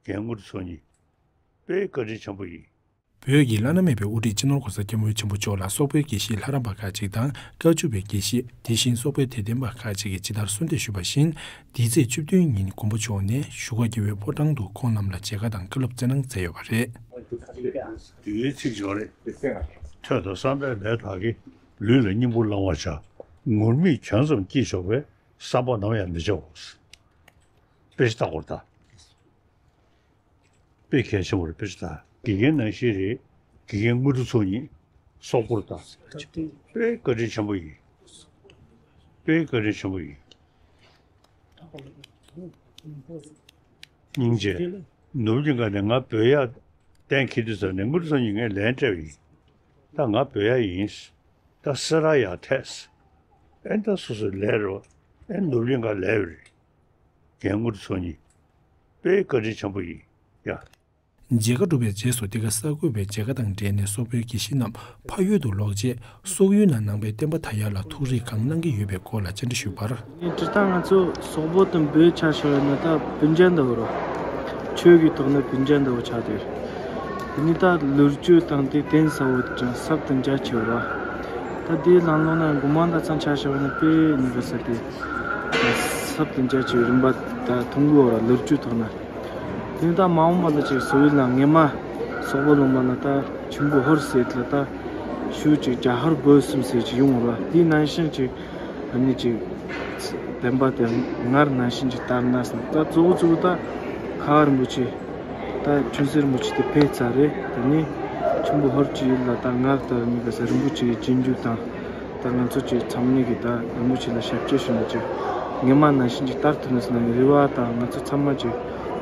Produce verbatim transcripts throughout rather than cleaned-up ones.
རྒན་དངོས་གྲུབ་ཚོགས་གཉིས། དཔེ་བཀའ་དྲིན་ཆེན་པོ་ཡིན། བོད་ཀྱི་བླ་ན་མེད་པའི་དབུ་ཁྲིད་སྤྱི་ནོར་༸གོང་ས་༸སྐྱབས་མགོན་ཆེན་པོ་མཆོག་ལ་སོག་པོའི་དགེ་བཤེས་ལྷ་རམས་པ་ཁག་ཅིག་དང་བཀའ་བཅུ་པའི་དགེ་བཤེས། དེ་བཞིན་སོག་པོའི་དད་ལྡན་པ་ཁག་ཅིག་གིས་ཇི་ལྟར་གསོལ་འདེབས་ཞུས་པ་བཞིན། འདི་ཚེས་བཅུ་བདུན་ཉིན་མགོན་པོ་མཆོག་ནས་བཞུགས་སྒར་རྒྱལ་བའི་ཕོ་བྲང་དུ་ཁོང་རྣམས་ལ་མཇལ་ཁ་དང་བཀའ་སློབ་སྩལ་གནང་མཛད་ཡོད་པ་རེད། བདུད་ཚིག་སྦྱོར་རེད། ཐོས་དང་བསམ་པའི་ལས་དག་གིས། ལུས་ལ་སྙིང་པོ་བླང་བར་བྱ། ངུར་སྨྲིག་བྱང་ཙམ་སྐྱེས་ཆོག་པའི། བསམ་པ་ནམ་ཡང་མི་བྱའོ། དཔེ་ཆ་ལྟ་དགོས་རེད་ད། དཔེ་གལ་ཆེན་པོ་རེད། དཔེ་ཆ་ལྟ། དགེ་རྒན་ནང་བཞིན་རེད། དགེ་རྒན་དངོས་གྲུབ་ཚོགས་གཉིས་སོག་པོར་ལྟ། དཔེ་བཀའ་དྲིན་ཆེན་པོ་ཡིན། དཔེ་བཀའ་དྲིན་ཆེན་པོ་ཡིན། སྙིང་རྗེ། ནོར་བུ་གླིང་ག་ནས་ང་བོད་ཡིག་གཏན་འཁེལ་དུས་ཙམ་ནས་དངོས་གྲུབ་ཚོགས་གཉིས་ངས་ལན་སྤྲད་པ་ཡིན། ད་ང་བོད་ཡིག་ཡིན། ད་སེ་ར་ཡར་ཐད། ཨེ་ད་སོ་སོའི་ལས་རོ། ཨེ་ནོར་བུ་གླིང་ག་ལས་རེད། རྒན་དངོས་གྲུབ་ཚོགས་གཉིས། དཔེ་བཀའ་དྲིན་ཆེན་པོ་ཡིན་ཡ། མཇལ་ཁ་གྲུབ་པའི་རྗེས་སུ་འདི་ག་གསར་འགོད་པས་མཇལ་ཁ་དང་འབྲེལ་ནས་སོག་པོའི་དགེ་བཤེས་རྣམས་ཕ་ཡུལ་དུ་ལོག་རྗེས། སོག་ཡུལ་ནང་ནང་པའི་བསྟན་པ་དར་ཡག་ལ་ཐུགས་རེ་གང་གནང་གི་ཡོད་པའི་སྐོར་ལ་བཅར་འདྲི་ཞུས་པར། ངས་དྲི་ད་ང་ཚོ་སོག་པོ་དང་བོད་ཆ་བཞག་ཡོད་ན་ད་སྤུན་ཀྱག་འདྲ་བོ་རེད། ཆོས་ཀྱི་ཐོག་ནས་སྤུན་ཀྱག་འདྲ་བོ་ཆགས་ཏེ། དེ་ནི་ད་ལོ་རྒྱུས་དང་དེ་བསྟན་ས་བོ་ཅང་ཟབ་དང་རྒྱ་ཆེ་བ་རེད། ད་དེའི་ལམ་ལྷོང་ན་སྒོ་མང་ད་ཚང་ཆ་བཞག་ཡོད་ན་དཔེ་ནི་ག་ས་དེ་ཟབ་དང་རྒྱ་ཆེ་བའི་རིམ་པ་ད་མཐོང་གི་ཡོད་རེད། ལོ་རྒྱུས་ཐོག་ནས། དེ་ནི་ད་མ་འོངས་པ་ལ་ཅིག་བཟོ་ཡུལ་ལ་ངེས་མ་སོག་པོ་ལུང་པ་ན་ད་ཆུན་པོ་ཧོར་ཟེར་ལ་ད་ཤུགས་ཅིག་རྒྱ་ཧོར་བོད་གསུམ་ཟེར་ཅིག་ཡོང་བ་རེད། དེ་ནང་བཞིན་ཅིག་ཨ་ནི་ཅིག་བསྟན་པ་དེ་སྔར་ནང་བཞིན་ཅིག་དར་ན་བསམ། ད་གཙོ་བོ་གཙོ་བོ་ད་ཁ་བ་རིན་པོ་ཆེ་ད་ཆུན་སྲིད་རིན་པོ་ཆེ་དེ་ཕེབས་ཚར་རེད། དེ་ནི་ཆུན་པོ་ཧོར་གྱི་ཡུལ་ལ་ད་སྔར་ལྟར་ནི་ག་ས་རིན་པོ་ཆེའི་རྗེས་འཇུག་དང་། ད་ང་ཚོ་ཅིག་ཚང་མས་ཀྱི་ད་རིན་པོ་ཆེ་ལ་ཞབས་ཕྱི་ཞུ་ན་ཅིག་ངེས་མ་ནང་བཞིན་ཅིག་ལྟར་ཐུབ་ན་ཟེར་ན་ནི་རེ་བ་དང་ང་ཚོ་ཚང་མ་ཅིག་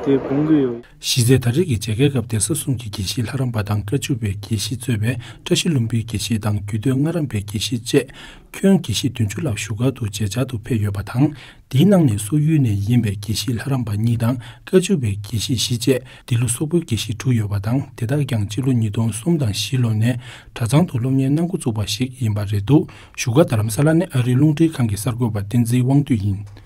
དེ་དགོངས་ཀྱི་ཡོད། གཞི་རྩའི་ད་རེས་ཀྱི་མཇལ་ཁའི་སྐབས་སྡེ་སྲིད་གསུམ་གྱི་དགེ་བཤེས་ལྷ་རམས་པ་དང་བཀའ་བཅུ་པའི་དགེ་བཤེས་གཙོས་པའི་བཀྲ་ཤིས་ལྷུན་པོའི་དགེ་བཤེས་དང་རྒྱུད་སྟོད་སྔགས་རམས་པའི་དགེ་བཤེས་བཅས་ཁྱོན་དགེ་བཤེས་བདུན་ཅུ་ལྷག་བཞུགས་སྒར་དུ་མཇལ་བཅར་དུ་ཕེབས་ཡོད་པ་དང་། དེའི་ནང་ནས་སོག་ཡུལ་ནས་ཡིན་པའི་དགེ་བཤེས་ལྷ་རམས་པ་གཉིས་དང་བཀའ་བཅུ་པའི་དགེ་བཤེས་བཞི་བཅས་འདི་ལོ་སོག་པོའི་དགེ་བཤེས་དྲུག་ཡོད་པ་དང་། དེ་དག་ཀྱང་སྤྱི་ལོ་ཉིས་སྟོང་གསུམ་དང་བཞི་ལོ་ནས་གྲྭ་ཚང་དུ་སློབ་གཉེར་གནང་འགོ་བཙུགས་པ་ཞིག་ཡིན་པ་རེད་འདུག་བཞུགས་སྒར་རྡ་རམ་ས་ལ་ནས་ཨ་རིའི་རླུང་འཕྲིན་ཁང་གི་གསར་འགོད་པ་བསྟན་འཛིན་དབང་འདུས་ཡིན།